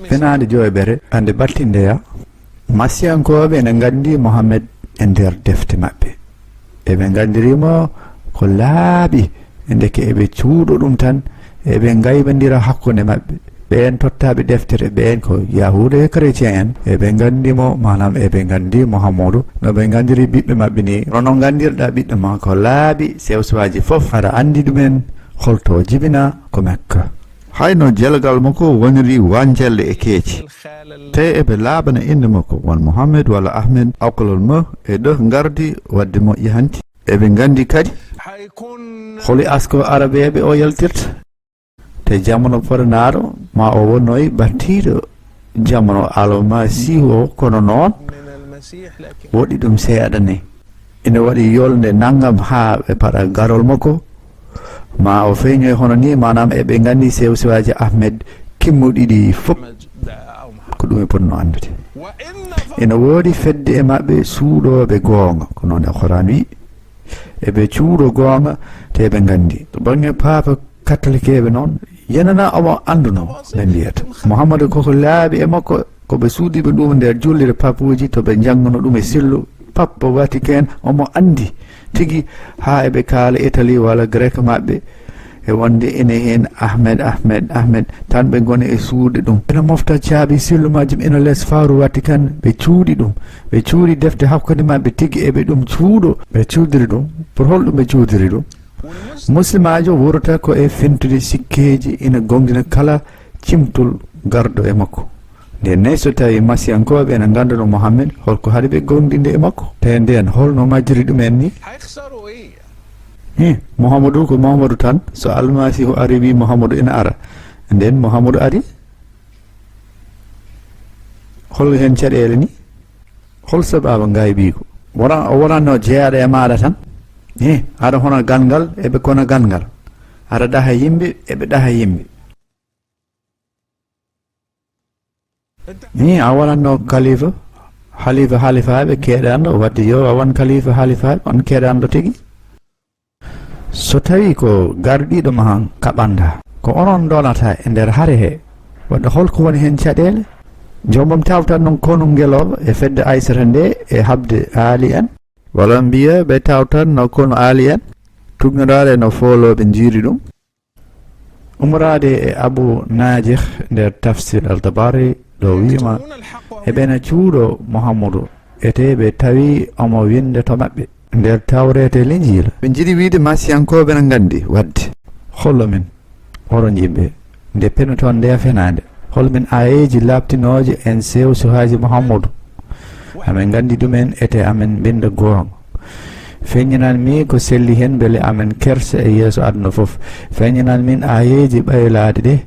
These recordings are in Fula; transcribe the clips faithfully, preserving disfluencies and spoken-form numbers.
Fenaande joyɓere, hannde battindeya, Masiyankooɓe ene nganndi Mohammed e nder defte maɓɓe. Eɓe nganndiri mo ko laaɓi, ndeke eɓe cuuɗo ɗum tan, eɓe ngaybandira hakkunde maɓɓe. Ɓeen tottaaɓe deftere, ɓeen ko Yahuuda e Chrétien en, eɓe nganndi mo, maanaam eɓe nganndi Muhammadu, no ɓe nganndiri ɓiɓɓe maɓɓe ni. Kono no nganndirɗa ɓiɗɗo ma ko laaɓi, sew-sewaaji fof, aɗa anndi ɗumen, holto jibina ko Makka. Hayno jelagal makko woniri wancelle e keeci. Te eɓe laaɓana innde makko, won Mohammed walla Ahmed, akolol ma e ɗo ngardi waɗde moƴƴi hanti. Eɓe nganndi kadi holi asko Arabeeɓe o yaltirta. Te jamano fodanaaɗo, ma o wonnoy battiiɗo jamano Almasiihu o, kono noon woɗɗi ɗum seeɗa ni. Ina waɗi yolnde nanngam haa ɓe paɗa garol makko, ma o feeñoy hono ni, maanaam eɓe nganndi sew-sewaaji Ahmed kimmuɗi ɗi fof, ko ɗum e potno anndude. Ina woodi fedde e maɓɓe suuɗooɓe goonga, ko noon e Quraan wi, eɓe cuuɗo goonga, te eɓe nganndi. To bannge Paapa Katolikeeɓe noon, yenana omo annduno, ɓe mbiyata. Muhammadu koko laaɓi e makko, ko ɓe suuɗiiɓe ɗum nder jullirde papuuji, to ɓe njannguno ɗum e sellu, Papa Vatican, omo anndi tigi haa eɓe kaala Italie walla Grek maɓɓe, e wonde ene heen Ahmed, Ahmed, Ahmed, tan ɓe ngoni e suuɗde ɗum. Ene mofta caabi sellu majjum ene les fawru Vatican, ɓe cuuɗi ɗum. Ɓe cuuɗi defte hakkunde maɓɓe tigi eɓe ɗum cuuɗo. Ɓe cuudiri ɗum. Pour holɗum ɓe cuudiri ɗum? Muslimaajo wuurata ko e fentude sikkeeji, ina goongɗina kala cimtol garɗo e makko. Nden ne, so tawii Masiyankooɓe ene ngannduno Muhammed, holko haɗi ɓe goongɗinde e makko? Te nden, holno majjiri ɗum en ni? Hi, Muhammadu ko Muhammadu tan, so Almasiihu ari wi Muhammadu ina ara, nden Muhammadu ari? Hol heen caɗeele ni? Hol sababu ngaybiigu? Wona, o wonatno jeyaɗo e maaɗa tan? Hi, aɗa hona galngal, eɓe kona galngal. Aɗa ɗaha yimɓe, eɓe ɗaha yimɓe. Ni a wonatno kalifa, halifa halifaaɓe, keeɗanɗo, wadde yo a won kalifa halifaaɓe, on keeɗanɗo tigi. So tawi ko garɗiiɗo ma han kaɓanda, ko onon ndonata e nder hare he, wadde holko woni heen caɗeele? Joomum tawtan noon konu ngelooba e fedde Aysata nde e haɓde Aali en. Walla mbiya ɓe tawtan no konu Aali en, tuugnoraade no foolooɓe njiiri ɗum. Ummorade e Abu Najih nder Tafsir Al-Tabari ɗo wiima, eɓena cuuɗo Muhammadu, ete ɓe tawi omo winnde to maɓɓe nder Tawreeta e Linjiila. Ɓe njiɗi wiide Masiyankooɓe na nganndi waɗde. Hollo min, oɗon yimɓe, nde penoton nde fenaande, hol min aayeeji laaɓtinooje en sew-sewaaji Muhammadu? Amen nganndi ɗumen, ete amen mbinnda goonga. Feññinan mi ko selli heen, mbele amen kersa e yeeso aduna fof. Feññinan min aayeeji ɓaylaaɗi ɗe.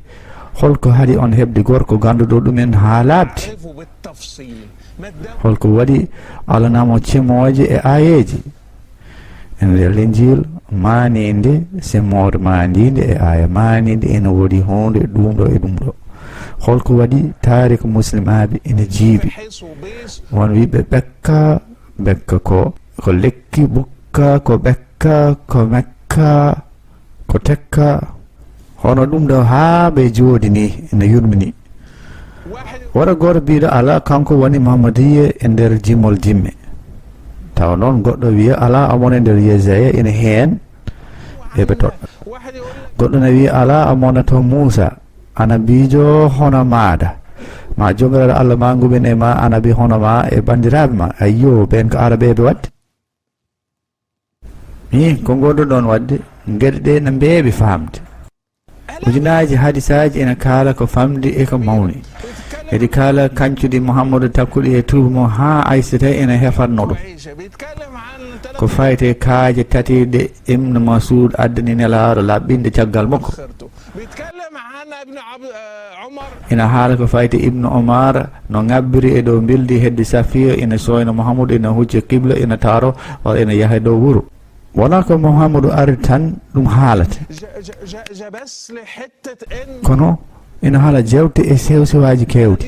Holko haɗi on heɓde gorko gannduɗo ɗumen haa laaɓti? Holko waɗi alanamo cemooje e aayeeji? E nder Linjiil maaniinde, semoore maaniinde e aaya maaniinde ene woodi huunde ɗum ɗo e ɗum ɗo. Holko waɗi taariik muslimaaɓe ene jiibi? Won wiɓe ɓekka, ɓekka ko, ko lekki, bukka, ko ɓekka, ko mekka, ko tekka. Hono ɗum ɗo haa ɓe jooɗi ni, ene yurmini. Wota gooto biiɗo alaa, kanko woni Muhammadiya e nder jimol jimme. Tawa noon goɗɗo wiya alaa, omo woni nder Yesaya, ene heen eɓe toɗɗa. Goɗɗo ne wiya alaa, omo wona to Muusa, anabiijo hono maaɗa. Ma Joomiraaɗo Allah ma ngumen e ma anabi hono ma e banndiraaɓe ma. Ayyo, ɓeen ko Arabeeɓe waɗde. Min, ko ngonduɗon waɗde, geɗe ɗe na mbeeɓi faamde. Ujunaaji hadisaaji ina kaala ko famɗi e ko mawni. Eɗi kaala kañcuɗi Muhammadu takkuɗi e tuuba mum haa Aysata ina hefatno ɗum. Ko fayti e kaaje tati ɗe Ibn Mas'ud addani Nelaaɗo laɓɓinde caggal makko. Ina haala ko fayti Ibnu Omar no ŋabbiri e dow mbildi heddi Safiya, ina sooyna Muhammadu, ina hujja qibla, ina taaro, walla ina yaha e dow wuro. Wonaa ko Muhammadu ari tan ɗum haalata. Kono ina haala jeewte e sew-sewaaji keewɗi.